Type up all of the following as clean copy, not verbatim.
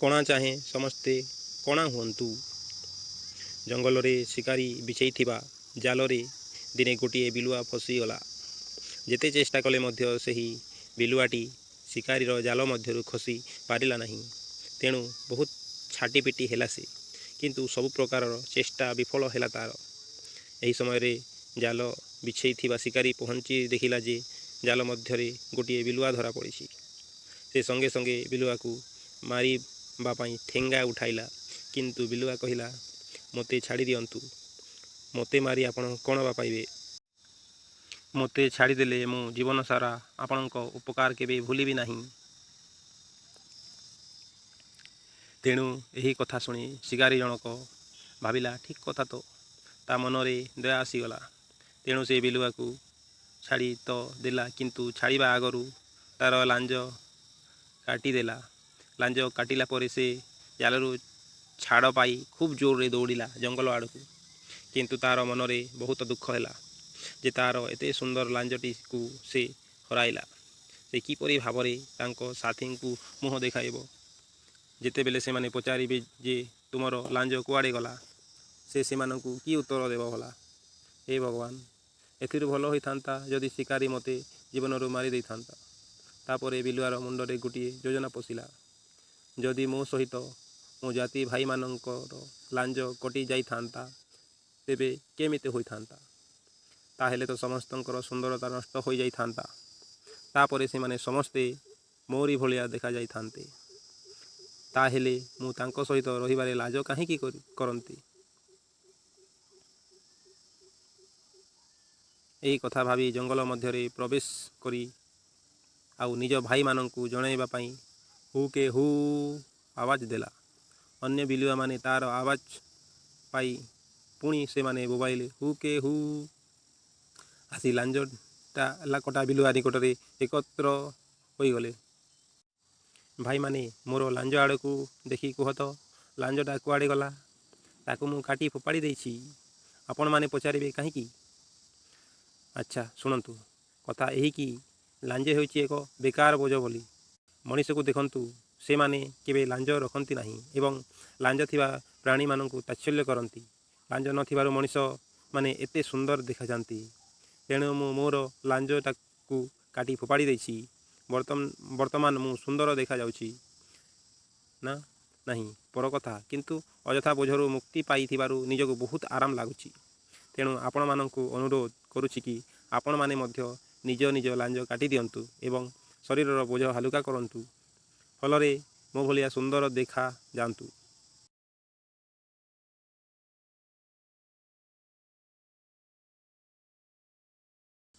କଣା ଚାହେଁ ସମସ୍ତେ କଣା ହୁଅନ୍ତୁ। ଜଙ୍ଗଲରେ ଶିକାରୀ ବିଛେଇଥିବା ଜାଲରେ ଦିନେ ଗୋଟିଏ ବିଲୁଆ ଫସିଗଲା। ଯେତେ ଚେଷ୍ଟା କଲେ ମଧ୍ୟ ସେହି ବିଲୁଆଟି ଶିକାରୀର ଜାଲ ମଧ୍ୟରୁ ଖସି ପାରିଲା ନାହିଁ। ତେଣୁ ବହୁତ ଛାଟିପିଟି ହେଲା ସେ। କିନ୍ତୁ ସବୁ ପ୍ରକାରର ଚେଷ୍ଟା ବିଫଳ ହେଲା ତା'ର। ଏହି ସମୟରେ ଜାଲ ବିଛେଇଥିବା ଶିକାରୀ ପହଞ୍ଚି ଦେଖିଲା ଯେ ଜାଲ ମଧ୍ୟରେ ଗୋଟିଏ ବିଲୁଆ ଧରା ପଡ଼ିଛି। ସେ ସଙ୍ଗେ ସଙ୍ଗେ ବିଲୁଆକୁ ମାରିବା ପାଇଁ ଠେଙ୍ଗା ଉଠାଇଲା। କିନ୍ତୁ ବିଲୁଆ କହିଲା, "ମୋତେ ଛାଡ଼ି ଦିଅନ୍ତୁ। ମୋତେ ମାରି ଆପଣ କ'ଣ ବା ପାଇବେ? ମୋତେ ଛାଡ଼ିଦେଲେ ମୁଁ ଜୀବନସାରା ଆପଣଙ୍କ ଉପକାର କେବେ ଭୁଲିବି ନାହିଁ। ତେଣୁ ଏହି କଥା ଶୁଣି ଶିକାରୀ ଜଣକ ଭାବିଲା, ଠିକ୍ କଥା ତ! ତା' ମନରେ ଦୟା ଆସିଗଲା। ତେଣୁ ସେ ବିଲୁଆକୁ ଛାଡ଼ି ତ ଦେଲା କିନ୍ତୁ ଛାଡ଼ିବା ଆଗରୁ ତା'ର ଲାଞ୍ଜ କାଟିଦେଲା। ଲାଞ୍ଜ କାଟିଲା ପରେ ସେ ଜାଲରୁ ଛାଡ଼ ପାଇ ଖୁବ୍ ଜୋରରେ ଦୌଡ଼ିଲା ଜଙ୍ଗଲ ଆଡ଼କୁ। କିନ୍ତୁ ତା'ର ମନରେ ବହୁତ ଦୁଃଖ ହେଲା ଯେ ତା'ର ଏତେ ସୁନ୍ଦର ଲାଞ୍ଜଟିକୁ ସେ ହରାଇଲା। ସେ କିପରି ଭାବରେ ତାଙ୍କ ସାଥୀଙ୍କୁ ମୁହଁ ଦେଖାଇବ? ଯେତେବେଳେ ସେମାନେ ପଚାରିବେ ଯେ ତୁମର ଲାଞ୍ଜ କୁଆଡ଼େ ଗଲା? ସେ ସେମାନଙ୍କୁ କି ଉତ୍ତର ଦେବ ଭଲା? ହେ ଭଗବାନ! ଏଥିରୁ ଭଲ ହୋଇଥାନ୍ତା ଯଦି ଶିକାରୀ ମୋତେ ଜୀବନରୁ ମାରି ଦେଇଥାନ୍ତା। ତା'ପରେ ବିଲୁଆର ମୁଣ୍ଡରେ ଗୋଟିଏ ଯୋଜନା ପଶିଲା। ଯଦି ମୋ ସହିତ ମୋ ଜାତି ଭାଇମାନଙ୍କର ଲାଞ୍ଜ କଟି ଯାଇଥାନ୍ତା ତେବେ କେମିତି ହୋଇଥାନ୍ତା? ତା'ହେଲେ ତ ସମସ୍ତଙ୍କର ସୁନ୍ଦରତା ନଷ୍ଟ ହୋଇଯାଇଥାନ୍ତା। ତା'ପରେ ସେମାନେ ସମସ୍ତେ ମୋରି ଭଳିଆ ଦେଖାଯାଇଥାନ୍ତେ। ତା'ହେଲେ ମୁଁ ତାଙ୍କ ସହିତ ରହିବାରେ ଲାଜ କାହିଁକି କରନ୍ତି? ଏହି କଥା ଭାବି ଜଙ୍ଗଲ ମଧ୍ୟରେ ପ୍ରବେଶ କରି ଆଉ ନିଜ ଭାଇମାନଙ୍କୁ ଜଣାଇବା ପାଇଁ 'ହୁ-କେ ହୁ', ଆବାଜ ଦେଲା। ଅନ୍ୟ ବିଲୁଆମାନେ ତା'ର ଆବାଜ ପାଇ ପୁଣି ସେମାନେ ବୋବାଇଲେ 'ହୁ-କେ ହୁ'। ଆସି ଲାଞ୍ଜକଟା ବିଲୁଆ ନିକଟରେ ଏକତ୍ର ହୋଇଗଲେ। "ଭାଇମାନେ, ମୋର ଲାଞ୍ଜ ଆଡ଼କୁ ଦେଖି କୁହ ତ ଲାଞ୍ଜଟା କୁଆଡ଼େ ଗଲା? ତାକୁ ମୁଁ କାଟି ଫୋପାଡ଼ି ଦେଇଛି। ଆପଣମାନେ ପଚାରିବେ କାହିଁକି? ଆଚ୍ଛା ଶୁଣନ୍ତୁ। କଥା ଏହି କି ଲାଞ୍ଜ ହେଉଛି ଏକ ବେକାର ବୋଝ ଭଳି। ମଣିଷକୁ ଦେଖନ୍ତୁ, ସେମାନେ କେବେ ଲାଞ୍ଜ ରଖନ୍ତି ନାହିଁ ଏବଂ ଲାଞ୍ଜ ଥିବା ପ୍ରାଣୀମାନଙ୍କୁ ତାଚ୍ଛଲ୍ୟ କରନ୍ତି। ଲାଞ୍ଜ ନ ଥିବାରୁ ମଣିଷମାନେ ଏତେ ସୁନ୍ଦର ଦେଖାଯାନ୍ତି। ତେଣୁ ମୁଁ ମୋର ଲାଞ୍ଜଟାକୁ କାଟି ଫୋପାଡ଼ି ଦେଇଛି। ବର୍ତ୍ତମାନ ମୁଁ ସୁନ୍ଦର ଦେଖାଯାଉଛି ନା ନାହିଁ ପର କଥା, କିନ୍ତୁ ଅଯଥା ବୋଝରୁ ମୁକ୍ତି ପାଇଥିବାରୁ ନିଜକୁ ବହୁତ ଆରାମ ଲାଗୁଛି। ତେଣୁ ଆପଣମାନଙ୍କୁ ଅନୁରୋଧ କରୁଛି କି ଆପଣମାନେ ମଧ୍ୟ ନିଜ ନିଜ ଲାଞ୍ଜ କାଟି ଦିଅନ୍ତୁ ଏବଂ ଶରୀରର ବୋଝ ହାଲୁକା କରନ୍ତୁ। ଫଳରେ ମୋ ଭଳିଆ ସୁନ୍ଦର ଦେଖା ଯାଆନ୍ତୁ।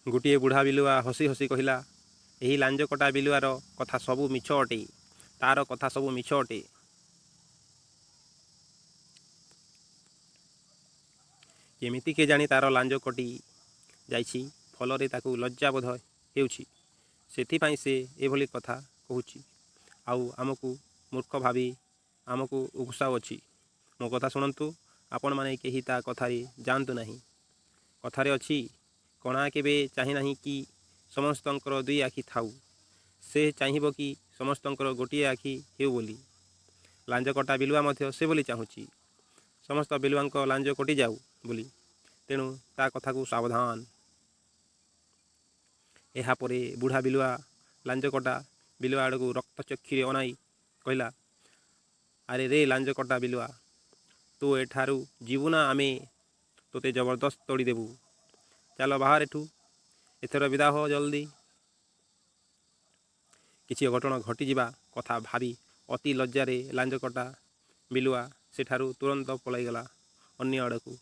ଗୋଟିଏ ବୁଢ଼ା ବିଲୁଆ ହସି ହସି କହିଲା, "ଏହି ଲାଞ୍ଜକଟା ବିଲୁଆର କଥା ସବୁ ମିଛ ଅଟେ। ତା'ର କଥା ସବୁ ମିଛ ଅଟେ। କେମିତି କେଜାଣି ତା'ର ଲାଞ୍ଜ କଟି ଯାଇଛି। ଫଳରେ ତାକୁ ଲଜ୍ଜା ବୋଧ ହେଉଛି। ସେଥିପାଇଁ ସେ ଏଭଳି କଥା କହୁଛି ଆଉ ଆମକୁ ମୂର୍ଖ ଭାବି ଆମକୁ ଉକସାଉଅଛି। ମୋ କଥା ଶୁଣନ୍ତୁ, ଆପଣମାନେ କେହି ତା' କଥାରେ ଯାଆନ୍ତୁ ନାହିଁ। କଥାରେ ଅଛି, କଣା କେବେ ଚାହେଁ ନାହିଁ କି ସମସ୍ତଙ୍କର ଦୁଇ ଆଖି ଥାଉ। ସେ ଚାହିଁବ କି ସମସ୍ତଙ୍କର ଗୋଟିଏ ଆଖି ହେଉ ବୋଲି। ଲାଞ୍ଜକଟା ବିଲୁଆ ମଧ୍ୟ ସେଭଳି ଚାହୁଁଛି, ସମସ୍ତ ବିଲୁଆଙ୍କ ଲାଞ୍ଜ କଟିଯାଉ ବୋଲି। ତେଣୁ ତା' କଥାକୁ ସାବଧାନ! ଏହାପରେ ବୁଢ଼ା ବିଲୁଆ ଲାଞ୍ଜକଟା ବିଲୁଆ ଆଡ଼କୁ ରକ୍ତ ଚକ୍ଷୁରେ ଅନାଇ କହିଲା, "ଆରେ ରେ ଲାଞ୍ଜକଟା ବିଲୁଆ, ତୁ ଏଠାରୁ ଯିବୁ ନା ଆମେ ତୋତେ ଜବରଦସ୍ତ ତଡ଼ିଦେବୁ? ଚାଲ ବାହାର ଏଠୁ। ଏଥର ବିଦା ହ ଜଲଦି। କିଛି ଅଘଟଣ ଘଟିଯିବା କଥା ଭାବି ଅତି ଲଜ୍ଜାରେ ଲାଞ୍ଜକଟା ବିଲୁଆ ସେଠାରୁ ତୁରନ୍ତ ପଳାଇଗଲା ଅନ୍ୟ ଆଡ଼କୁ।